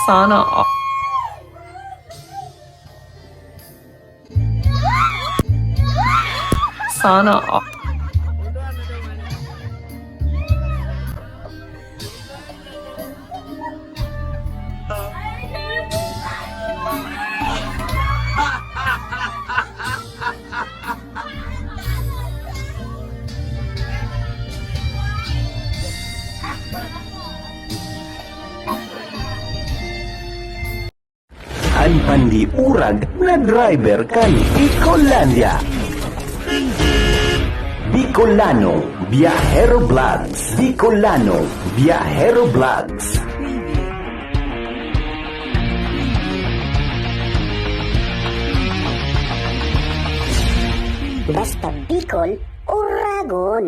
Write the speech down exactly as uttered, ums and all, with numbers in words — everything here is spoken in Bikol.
Sana all. Sana all. An pandiurag na driver kan Bicolandia. Bicolano Biahero Vlogs. Bicolano Biahero Vlogs. Basta Bicol, Oragon.